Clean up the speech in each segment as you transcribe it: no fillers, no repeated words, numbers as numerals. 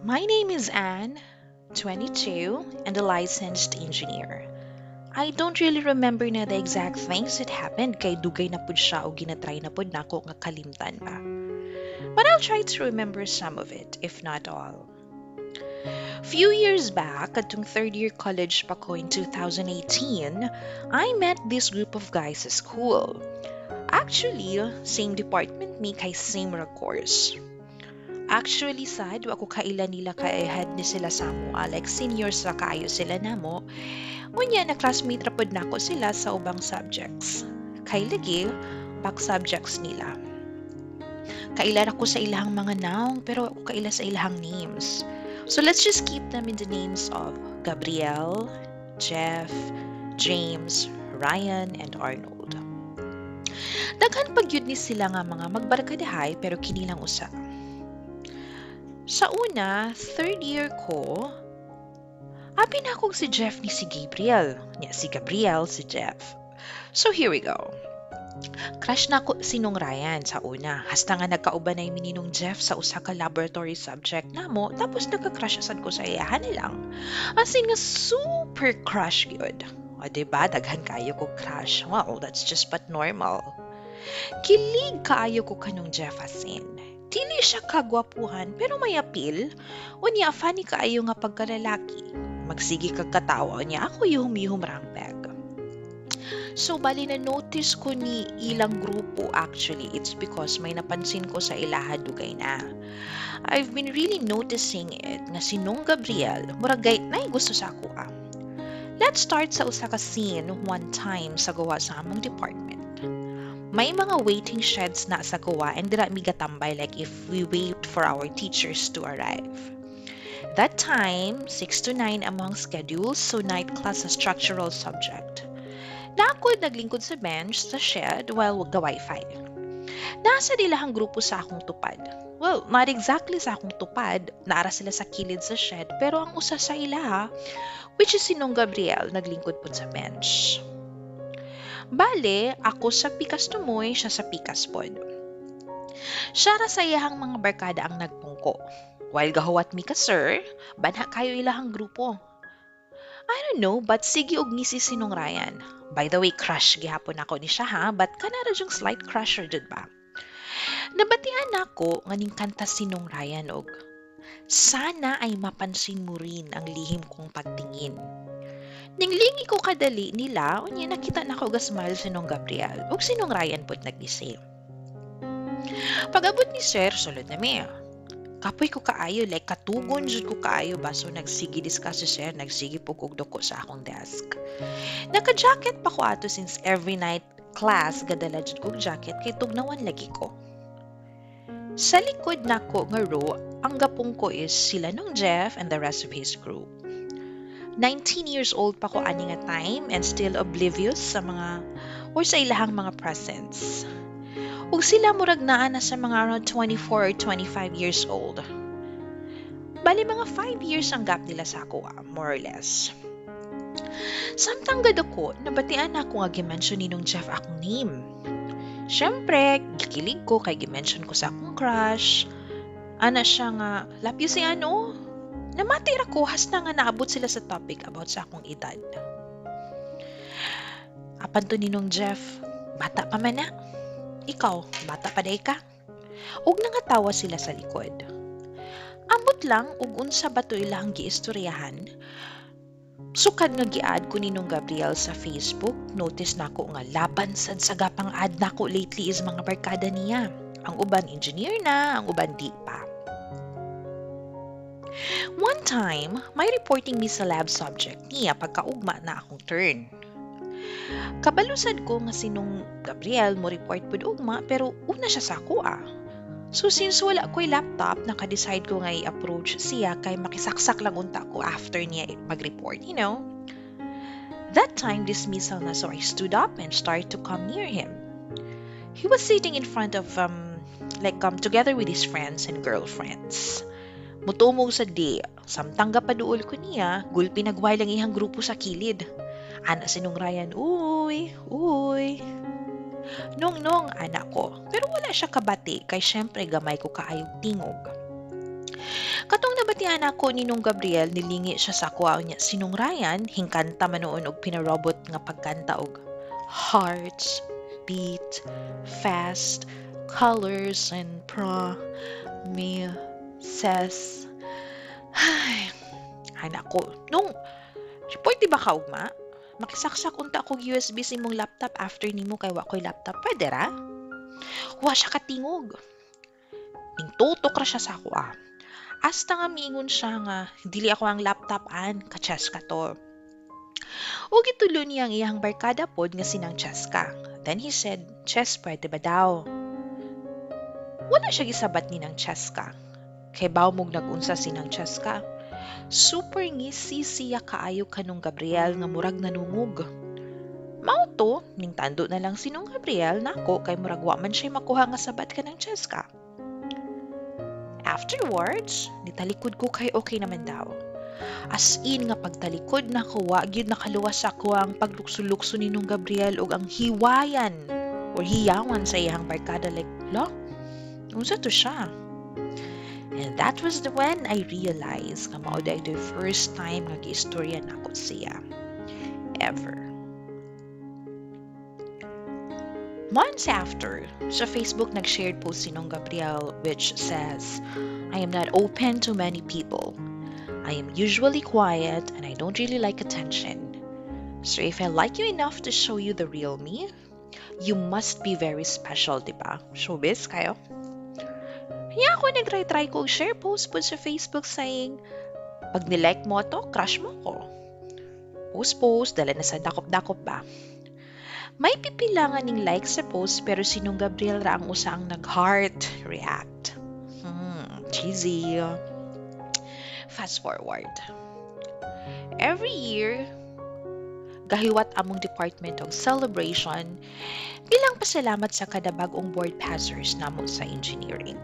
My name is Anne, 22, and a licensed engineer. I don't really remember na the exact things that happened kay dugay na pud siya o ginatry na pud nako nga kalimtan ba. But I'll try to remember some of it, if not all. Few years back, atong third year college pa ko in 2018, I met this group of guys sa school. Actually, same department mi kay same ra course. Actually, sad, wa ko kaila nila kay head ni sila sa amo, like seniors ra kaayo sila namo. Unya na classmate ra pod nako sila sa ubang subjects. Kay lagi, back subjects nila. Kaila ra ko sa ilahang mga nawong pero ako kaila sa ilahang names. So let's just keep them in the names of Gabriel, Jeff, James, Ryan, and Arnold. Daghan pa gyud ni sila nga mga magbarkadahay pero kini lang usa. Sa una, third year ko, abi na akong si Jeff ni si Gabriel. Nya si Gabriel si Jeff. So here we go. Crush na ako sinong Ryan sa una. Hasta nga nagkauban na mi ninong Jeff sa usa ka laboratory subject namo tapos nagka-crush sad ko sa iyahan lang. As in nga super crush gyud. O diba, daghan kaayo ko crush. Well, that's just but normal. Kilig kaayo ko kanong Jeff, as in. Dili siya kagwapuhan pero may appeal. Unya funny kaayo nga pagkalalaki. Magsige kag katawa, unya ako yuhom-yuhom ra ang peg. So bali na notice ko ni ilang grupo, actually it's because may napansin ko sa ilaha dugay na. I've been really noticing it nga si Nong Gabriel murag gay nay gusto sa ako ah. Let's start sa usa ka scene one time sa gawa sa among department. May mga waiting sheds na sa gawa and dira mi gatambay, like if we wait for our teachers to arrive. That time, 6 to 9 among schedules, so night class sa structural subject. Na ako naglingkod sa bench sa shed while ga-wifi. Nasa nilahang grupo sa akong tupad. Well, not exactly sa akong tupad, naara sila sa kilid sa shed, pero ang usa sa ilaha, which is sinong Gabriel, naglingkod pod sa bench. Bale, ako sa pikas tumoy, siya sa pikas pod. Siya ra sa iyahang mga barkada ang nagpungko. While gahuwat mi ka sir, banha kayo ilahang grupo. I don't know, but sige og ngisi sinong Ryan. By the way, crush gihapon ako ni siya ha, but kanara yung slight crush jud ba? Nabatian nako nga ning kanta sinong Ryan og "Sana ay mapansin mo rin ang lihim kong pagtingin." Ninglingi ko kadali nila, unya nakita nako ga smile sinong Gabriel ug sinong Ryan pod nagngisi. Pag-abot ni sir, sulod na mi. Kapoy ko kaayo, like katugon jud ko kaayo ba, so nagsige discuss si sir, nagsige po kog duko sa akong desk. Naka-jacket pa ko ato since every night class gadala jud kog jacket kay tugnawan lagi ko. Sa likod nako nga row, ang gapong ko is sila nung Jeff and the rest of his group. 19 years old pa ko ani nga time and still oblivious sa mga or sa ilahang mga presence. Ug sila murag naa na sa mga around 24 or 25 years old. Bali mga 5 years ang gap nila sa ako, ah, more or less. Samtang gadako, nabatian ako nga gimension ni nung Jeff akong name. Siyempre, gikilig ko kay gimension ko sa akong crush. Ana siya nga, "Lapyo si ano." Namati ra ko hasta nga naabot sila sa topic about sa akong edad. Apan to ni nung Jeff, "Bata pa man na. Ikaw, bata pa day ka." Ug nangatawa sila sa likod. Ambot lang ug unsa ba to ilahang giistoryahan. Sukad nga gi-add ko ni nung Gabriel sa Facebook, notice nako nga laban sad sa gapang add nako lately is mga barkada niya. Ang uban engineer na, ang uban di pa. One time, may reporting mi sa lab subject niya pagkaugma na akong turn. Kabalusad ko nga sinong Gabriel mo report pud ugma pero una siya sa ako ah. So since wala ko'y laptop, naka-decide ko nga i-approach siya kay makisaksak lang unta ko after niya mag-report. That time, dismissal na, so I stood up and started to come near him. He was sitting in front of, like, together with his friends and girlfriends. Mutumog sa di, samtang gapaduol ko niya, gulpi nagway lang ihang grupo sa kilid. Ana sinong Ryan, "Uy, uy. Nong nong," ana ko. Pero wala siya kabati kay syempre gamay ko kaayog tingog. Katong nabatian ako ni Nong Gabriel, nilingi siya sa ako niya. Si Nong Ryan, hingkanta man noon og pinarobot nga pagkanta og "Hearts Beat Fast, Colors and Promises." Ay, anak ko. Nung, pwede ba ka ugma? Makisaksak unta ako USB sa imong laptop after nimo kay wa ko'y laptop. Pwede ra? Wa siya katingog. Ning tutok ra siya sa ako ah. Hasta nga miingon siya nga, "Dili ako ang laptop an, ka-Cheska to." Ug gitulo niya ang iyang barkada pod nga sinang Cheska. Then he said, "Ches, pwede ba daw?" Wala siya gisabat ni nang Cheska. Kay baw mog nag-unsa sinang Cheska. Super ngisi siya kaayo kanong Gabriel nga murag nanungog. Mao to, ning tando na lang sinong Gabriel nako kay murag wa man siya makuha nga sabat kanang Cheska. Afterwards, nitalikod ko kay okay naman daw. As in nga pagtalikod nako, wa gyud nakaluwas ako ang paglukso-lukso ni nung Gabriel ug ang hiwayan or hiyawan sa iyang barkada, like, "Lo, unsa to siya?" And that was the when I realized nga mao diay the first time nga giistorya nako siya. Ever. Months after, sa Facebook nag-shared post si Nong Gabriel which says, "I am not open to many people. I am usually quiet and I don't really like attention. So if I like you enough to show you the real me, you must be very special, diba?" Showbiz kayo. Kaya ako nag-try-try ko share post po sa Facebook saying, "Pag nilike mo to, crush mo ko." Post-post, dala na sa dakop-dakop ba? May pipilangan ning like sa post pero sinong Gabriel ra ang usa ang nag-heart react. Cheesy. Fast forward. Every year, gahiwat among department og celebration bilang pasalamat sa kada bag-ong board passers namo sa engineering.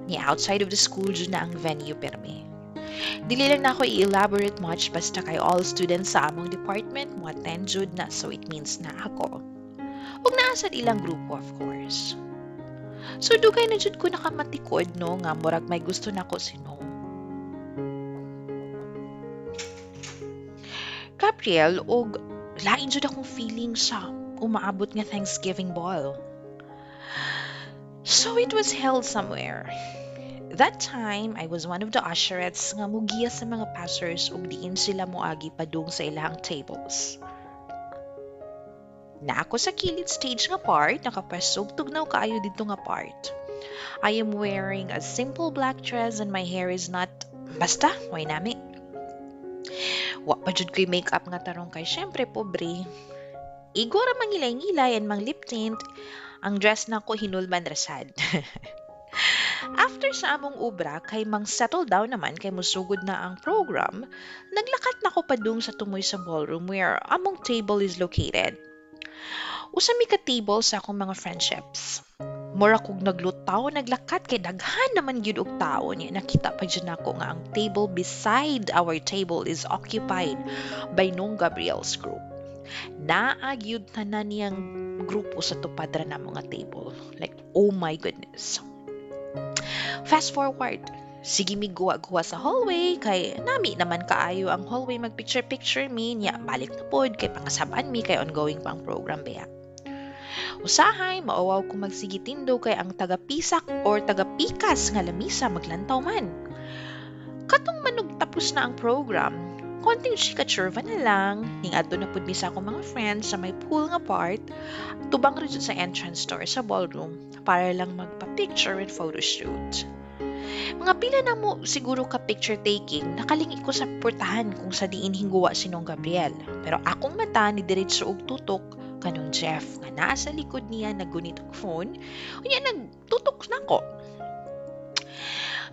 Ni outside of the school jud na ang venue permi. Dili lang na ako i-elaborate much basta kay all students sa among department mo attend jud na, so it means na ako. Ug naa sad ilang grupo, of course. So dugay na jud ko nakamatikod no nga murag may gusto nako si no Gabriel og lain jud akong feeling sa umaabot nga Thanksgiving ball. So it was held somewhere. That time, I was one of the usherettes nga mugiya sa mga passers ug diin sila moagi padung sa ilang tables. Na ako sa kilid stage nga part, nakapwesto og tugnaw kaayo didto nga part. I am wearing a simple black dress and my hair is not, basta, way nami. Wa pa jud ko'y makeup nga tarong kay syempre pobre. Igo ra mangilay-ngilay and mang lip tint, ang dress nako hinulman ra sad. After sa among ubra kay mang settle down naman kay musugod na ang program, naglakat na ko padung sa tumoy sa ballroom where among table is located. Usa mi ka table sa akong mga friendships. Mura kog naglutaw naglakat kay daghan naman gyud og tawo niya. Nakita pa jud nako nga ang table beside our table is occupied by Nong Gabriel's group. Naa gyud tanan niyang grupo sa tupadra na mga table. Like, oh my goodness. Fast forward, sige mi guwa-guwa sa hallway kay nami naman kaayo ang hallway, mag picture-picture mi niya, balik na pod kay pangasaban mi kay ongoing pa ang program baya. Usahay mauwaw ko magsige tindog kay ang taga-pisak or taga-pikas nga lamisa maglantaw man. Katong manog tapos na ang program, konting chika-churva na lang, ning adto na pud mi sa akong mga friends sa may pool nga part, tubang ra jud sa entrance door sa ballroom para lang magpa-picture and photo shoot. Mga pila na mo siguro ka picture taking, nakalingi ko sa portahan kung sa diin hingguwa si Nong Gabriel. Pero akong mata ni diretso og tutok kanong Jeff nga naa sa likod niya naggunit og phone, unya nagtutok nako.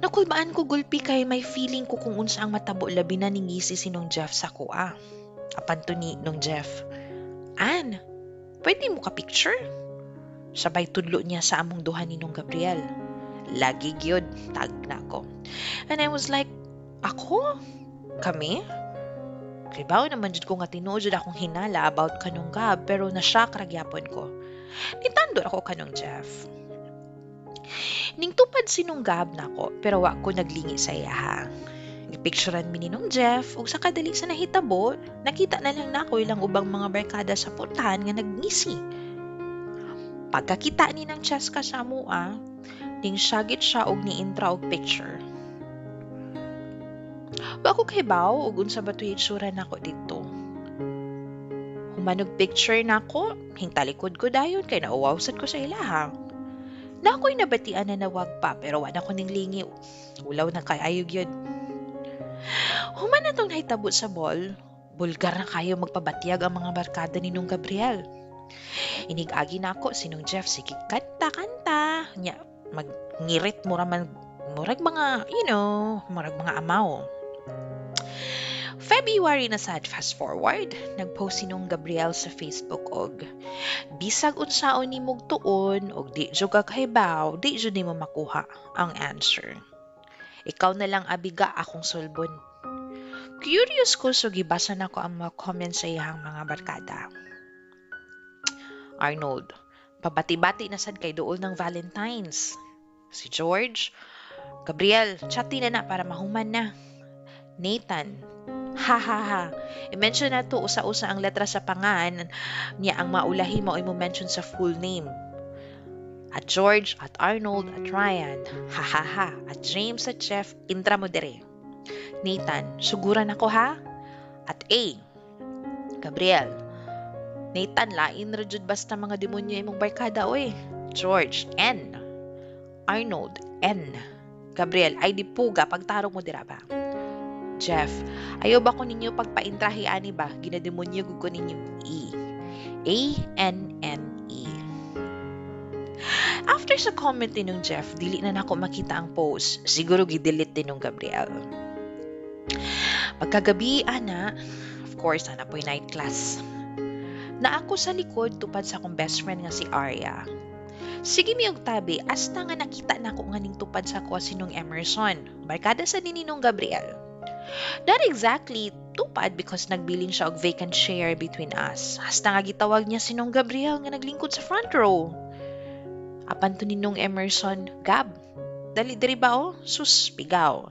Nakulbaan ko gulpi kay may feeling ko kung unsa ang matabo, labi na ningisi si Nong Jeff sa kuha. Apan to ni Nong Jeff, "Ann, pwede mo ka picture?" Sabay tudlo niya sa among duha ni Nong Gabriel. Lagi gyud, tag na ako. And I was like, "Ako? Kami?" Kibaw naman jud ko nga tinuod jud akong hinala about kanong Gab, pero na-shock ra gyapon ko. Nitandor ako kanong Jeff. Ning tupad si Nong Gab nako, pero wa ko naglingi sa iya ha. Gipicturean mi ni Nong Jeff ug sa kadali sa nahitabo, nakita na lang nako ilang ubang mga barkada sa puntahan nga nagngisi. Pagkakita ni ng Cheska sa amoa, ning syagit siya og niintra og picture. Wa ko kahibaw og unsa ba to'y itsura nako didto. Human og picture nako, hingtalikod ko dayon kay nauwaw sad ko sa ilaha. Na ako'y nabatian na nawag pa, pero wa na ko ning lingi. Ulaw na kay ayog yun. Human na tong nahitabo sa ball, bulgar na kayo magpabatyag ang mga barkada ni Nong Gabriel. Inig-agi na ako si Nong Jeff, sige kanta-kanta. Nya, magngirit mura man, murag mga, murag mga amaw. February na sad, fast forward, nagpost si Nong Gabriel sa Facebook og bisag unsaon nimog tuon og di jud ka kahibaw, di jud nimo makuha ang answer. Ikaw na lang abiga akong sulbon. Curious ko, so gibasa nako ang mga comments sa iyang mga barkada. Arnold, pabati-bati na sad kay duol ng Valentine's. Si George, Gabriel, chati na na para mahuman na. Nathan, ha ha ha. I-mention na to usa-usa ang letra sa pangan niya, ang maulahi mo ay mo mention sa full name. At George, at Arnold, at Ryan, ha ha ha. At James, at Jeff, intra mo dire. Nathan, suguran ako ha. At A, Gabriel, Nathan, lain ra jud basta mga demonyo imong barkada oy. George, N. Arnold, N. Gabriel, ay di puga pagtarong mo dira ba? Jeff, ayaw ba ko ninyo pagpaintrahi ani ba? Ginademonyo gud ko ninyo. E. A N N E. After sa comment ni nung Jeff, dili na nako makita ang post. Siguro gi-delete din nung Gabriel. Pagkagabi, ana, of course, ana po'y night class. Na ako sa likod tupad sa akong best friend nga si Arya. Sige mi og tabi, hasta nga nakita nako nga ning tupad sa ako si nung Emerson. Barkada sa ni nung Gabriel. Not exactly tupad because nagbilin siya og vacant chair between us. Hasta nga gitawag niya si nung Gabriel nga naglingkod sa front row. Apan to ni nung Emerson, "Gab, dali diri ba oh?" Sus, pigaw.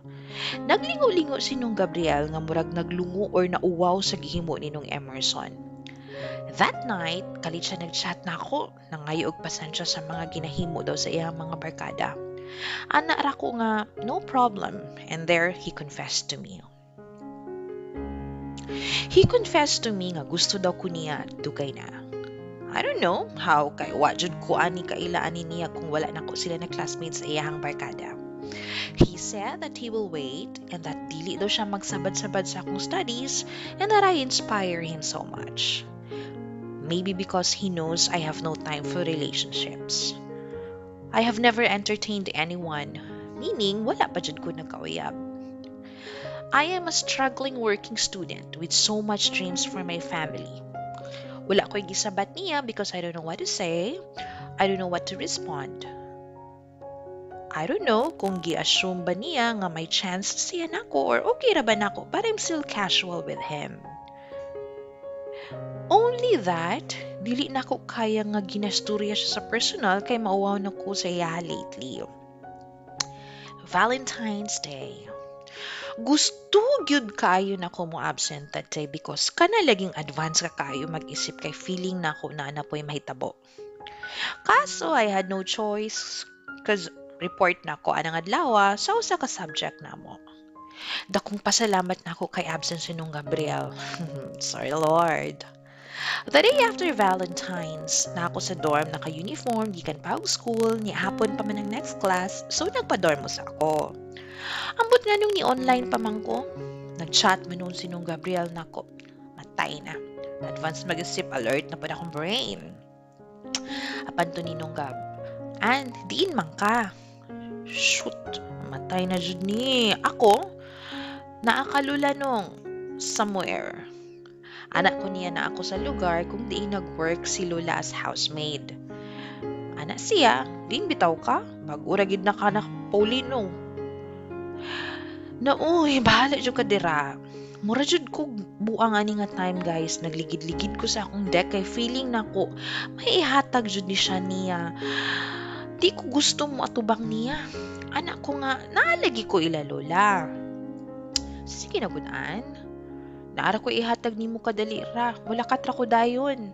Naglingo-lingo si nung Gabriel nga murag naglungo or nauwaw sa gihimo ni nung Emerson. That night, kalit siya nag-chat na ako, nangayo og pasensya sa mga ginahimo daw sa iyang mga barkada. Ana ra ko nga, no problem. And there, he confessed to me. He confessed to me nga gusto daw ko niya dugay na. I don't know how kay wa jud ko ani kaila ani niya kung wala nako sila na classmates sa iyahang barkada. He said that he will wait and that dili daw siya magsabad-sabad sa akong studies and that I inspire him so much. Maybe because he knows I have no time for relationships. I have never entertained anyone, meaning wala pa jud ko nagkauyab. I am a struggling working student with so much dreams for my family. Wala ko'y gisabat niya because I don't know what to say. I don't know what to respond. I don't know kung gi-assume ba niya nga may chance siya nako or okay ra ba nako, but I'm still casual with him. Only that, dili nako kaya nga ginasturya siya sa personal kay mauwaw na ko sa iya lately. Valentine's Day. Gusto gyud kaayo nako mo absent that day because kana laging advance ka kaayo mag-isip kay feeling nako na ana po'y mahitabo. Kaso I had no choice 'cause report nako anang adlaw sa usa ka subject namo. Dakong pasalamat nako kay absent si nung Gabriel. Sorry, Lord. The day after Valentine's, na ako sa dorm naka-uniform gikan pa og school, ni hapon pa man ang next class, so nagpa-dorm sa ako. Ambot nga nung ni-online pa man ko, nag-chat man noon si nung Gabriel nako. Matay na. Advance mag-isip, alert na pud akong brain. Apan to ni nung Gab, "An, diin man ka?" Shoot, matay na jud ni. Ako, naakalula nung somewhere. Anak ko niya na ako sa lugar kung diin nag-work si Lola as housemaid. Ana siya, "Diin bitaw ka? Bag-o ra gid na ka na no." Na uy, bahala jud ka dira. Mura jud ko buang ani nga time, guys. Nagligid-ligid ko sa akong deck kay feeling nako may ihatag jud ni siya niya. Di ko gusto mo atubang niya. Anak ko nga, naalagi ko ila lola. Sige na gud, An. Naara ko ihatag nimo kadali ra. Mulakat ra ko dayon.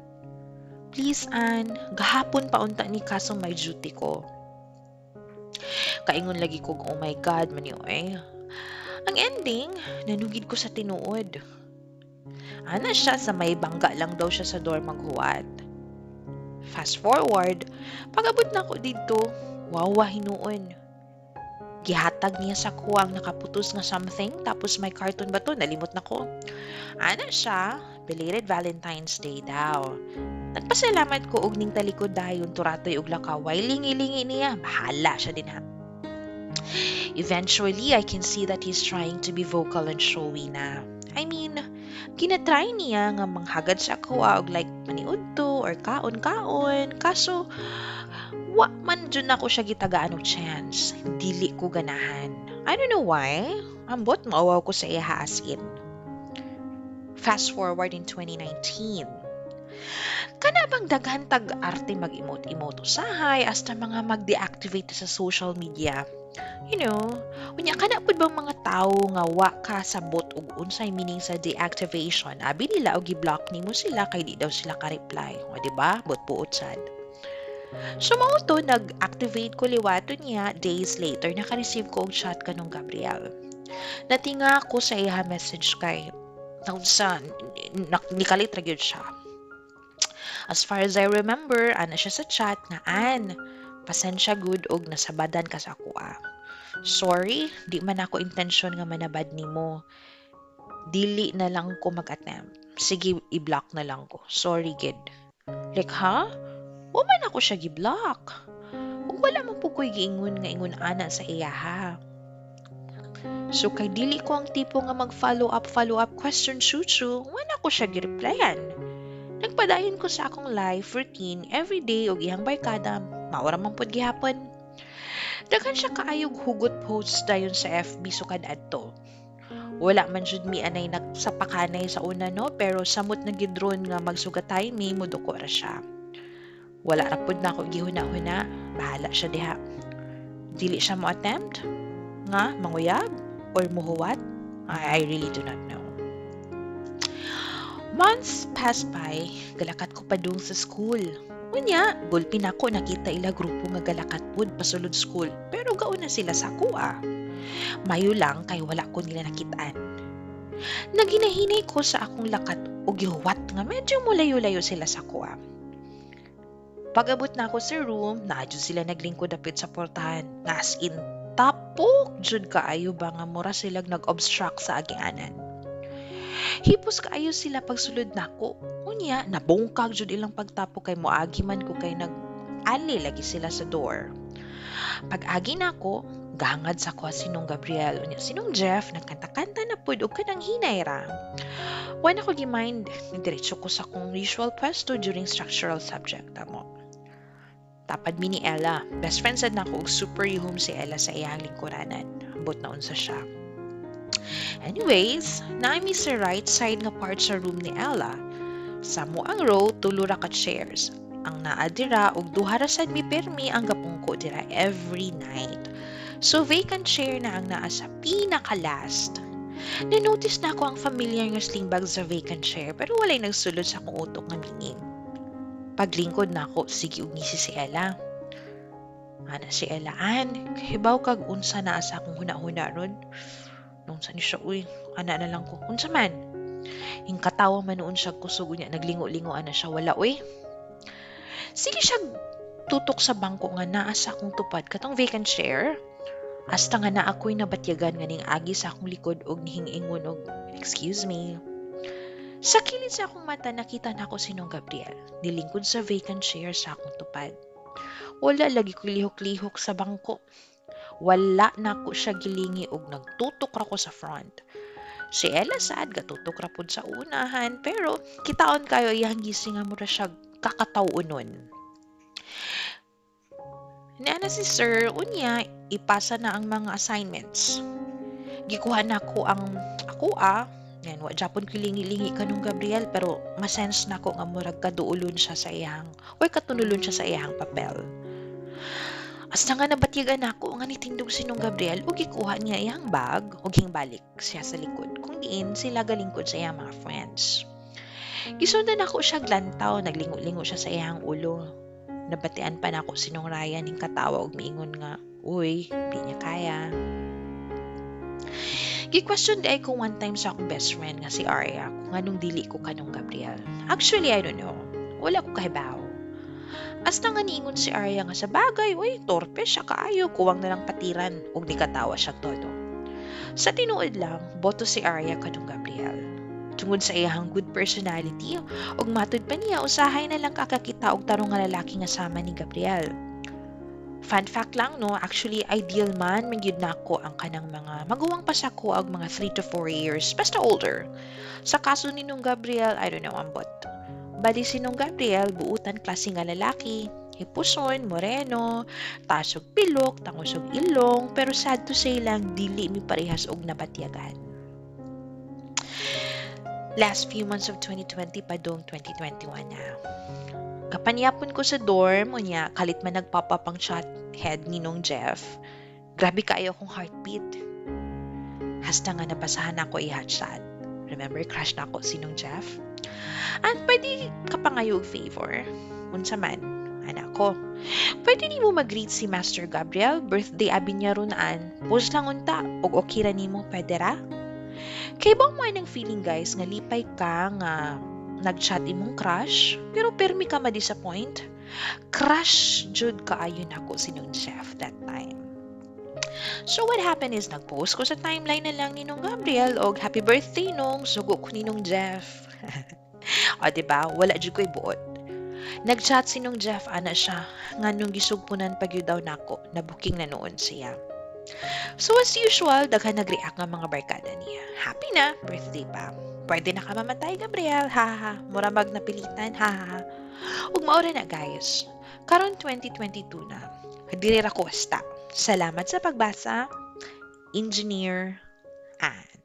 Please, An, gahapon pa unta ni kaso may duty ko. Kaingon lagi ko, oh my God, man eh. Ang ending, nanugid ko sa tinuod. Ana siya sa may bangga lang daw siya sa door maghuwat. Fast forward, pag-abot na ako dito, wawa hinuon. Gihatag niya sa ko ang nakaputos nga something, tapos may carton ba to? Nalimot na ko. Ana siya, belated Valentine's Day daw. Nagpasalamat ko og ning talikod dayon turatoy og lakaw. Way lingi-lingi niya, bahala siya din ha. Eventually, I can see that he's trying to be vocal and showy na. I mean, ginatry niya nga manghagad sa ako og like maniud to or kaon-kaon. Kaso, wa man jud nako siya gitagaan og chance. Dili ko ganahan. I don't know why. Ambot, maawaw ko sa iya as in. Fast forward in 2019. Kana bang daghan tag arte mag-emote-emote usahay hasta mga mag-deactivate sa social media. Unya kana pud bang mga tawo nga wa ka sabot og unsay meaning sa deactivation, abi nila og gi-block nimo sila kay di daw sila ka-reply. O di ba? Buot-buot sad. So mao to nag-activate ko liwato niya days later naka-receive ko og chat kanong Gabriel. Natinga ko sa iya message kay naunsa nikalit ra gyud siya. As far as I remember, ana siya sa chat nga, "An, pasensya gud og nasabadan ka sa akoa. Sorry, di man ako intensyon nga manabad nimo. Dili na lang ko mag-attempt. Sige, i-block na lang ko. Sorry gid." Like, ha? Wa man ako siya gi-block. Ug wala man po ko'y giingon nga ingon ana sa iya ha. So kay dili ko ang tipo nga mag-follow up follow up question chuchu, wala ko siya gi-replyan. Nagpadayon ko sa akong life routine everyday og iyang barkada, mao ra man pud gihapon. Daghan siya kaayog hugot posts dayon sa FB sukad adto. Wala man jud mi anay nagsapakanay sa una no, pero samot na gid ron nga magsugatay mi moduko ra siya. Wala ra pud nako gihuna-huna, bahala siya diha. Dili siya mo attempt nga manguyab or muhuwat? I really do not know. Months passed by, galakat ko padung sa school. Unya, gulpi nako nakita ila grupo nga galakat pud pasulod school, pero gauna sila sa akoa. Mayo lang kay wala ko nila nakitaan. Naginahinay ko sa akong lakat og gihuwat nga medyo mulayo-layo sila sa akoa. Pag-abot na ako sa room, naa jud sila naglingkod dapit sa portahan. Nga as in, tapok jud kaayo ba nga mura sila nag-obstruct sa agianan. Hipos kaayo sila pagsulod nako. Unya, nabungkag jud ilang pagtapok kay moagi man ko kay nag-ali lagi sila sa door. Pag-agi nako, gahangad sa ko sinong Gabriel. Unya, sinong Jeff, nagkanta-kanta na pud og kanang hinay ra. Wa na ko gi-mind, diretso ko sa akong usual pwesto during structural subject amo. Tapad mi ni Ella. Best friend sad nako og super yuhom si Ella sa iyang lingkuranan. Ambot na unsa siya. Anyways, naa mi sa right side nga part sa room ni Ella. Sa mo ang row, tulo ra ka chairs. Ang naa dira og duha ra sad mi permi ang gapungko dira every night. So vacant chair na ang naa sa pinaka last. Na-notice na ako ang familiar nga sling bag sa vacant chair pero walay nagsulod sa akong utok nga meaning. Paglingkod na ako, sige og ngisi si Ella. Ana si Ella, "An, kahibaw kag unsa naa sa akong huna-huna ron?" Nung ni siya, uy, ana na lang ko. Unsa man? Hingkatawa man noon siya kusog niya, naglingo-lingo ana siya, wala uy. Sige siya tutok sa bangko nga naa sa akong tupad katong vacant chair. Hasta nga naa ako'y nabatyagan nga ning agi sa akong likod og nihingingon og "Excuse me." Sa kilid sa akong mata nakita na ako sinong Gabriel, nilingkod sa vacant chair sa akong tupad. Wala lagi ko lihok-lihok sa bangko. Wala na ko siya gilingi og nagtutok ra ko sa front. Si Ella sad gatutok ra pud sa unahan pero kitaon kayo iyang gising nga mura siya kakataw-unon. Niana si sir, unya ipasa na ang mga assignments. Gikuha na ko ang ako ah, yan, wa japon ko lingi-lingi kanong Gabriel pero masense na ko nga murag kaduulon siya sa iyang or katunulon siya sa iyang papel. Hasta nga nabatyagan nako nga nitindog si nung Gabriel ug gikuha niya iyang bag ug hingbalik siya sa likod kung diin sila galingkod sa iyang mga friends. Gisundan nako siya glantaw, naglingo-lingo siya sa iyang ulo. Nabatian pa nako si nung Ryan ning katawa ug miingon nga, "Uy, di niya kaya." Gi-question diay ko one time sa akong best friend nga si Arya kung anong dili ko kanong Gabriel. Actually, I don't know. Wala ko kahibaw. Hasta nga niingon si Arya nga sa bagay, uy, torpe siya kaayo, kuwang na lang patiran, ug di katawa siya todo. Sa tinuod lang, boto si Arya kanong Gabriel. Tungod sa iyang good personality, ug matud pa niya usahay na lang kakakita og tarong nga lalaki nga sama ni Gabriel. Fun fact lang, no, actually ideal man man gyud nako ang kanang mga maguwang pa sa ko og mga 3 to 4 years, basta older. Sa kaso ni nung Gabriel, I don't know, ambot. Bali si nung Gabriel, buutan klase nga lalaki. Hipuson, moreno, taas og pilok, tangos og ilong, pero sad to say lang, dili mi parehas og nabatyagan. Last few months of 2020 padung 2021 na. Kapanyapon ko sa dorm, unya, kalit man nagpop up ang chat head ni nung Jeff. Grabe kaayo akong heartbeat. Hasta nga nabasahan ako iha chat. Remember, crush na ako si nung Jeff? And pwede ka pangayo og favor? Unsa man, anak ko. Pwede nimo mag-greet si Master Gabriel, birthday abi niya runaan. Post lang unta, og okay ra nimo, pwede ra? Kay ba mo ng feeling, guys, nga lipay ka nga nag-chat imong crush, pero permi ka ma-disappoint? Crush jud kaayo nako si nung Jeff that time. So what happened is nag-post ko sa timeline na lang ni nung Gabriel og "Happy birthday nung, sugo ko ni nung Jeff." O di ba? Wala jud ko'y buot. Nag-chat si nung Jeff, ana siya, nga nung gisugpunan pa gyud daw nako, nabuking na noon siya. So as usual, daghan nag-react nga mga barkada niya. Happy na, birthday pa. "Pwede na ka mamatay, Gabriel, ha ha ha. Mura mag napilitan, ha ha ha." Ug mao na, guys. Karon 2022 na. Diri ra ko wasta. Salamat sa pagbasa. Engineer Anne.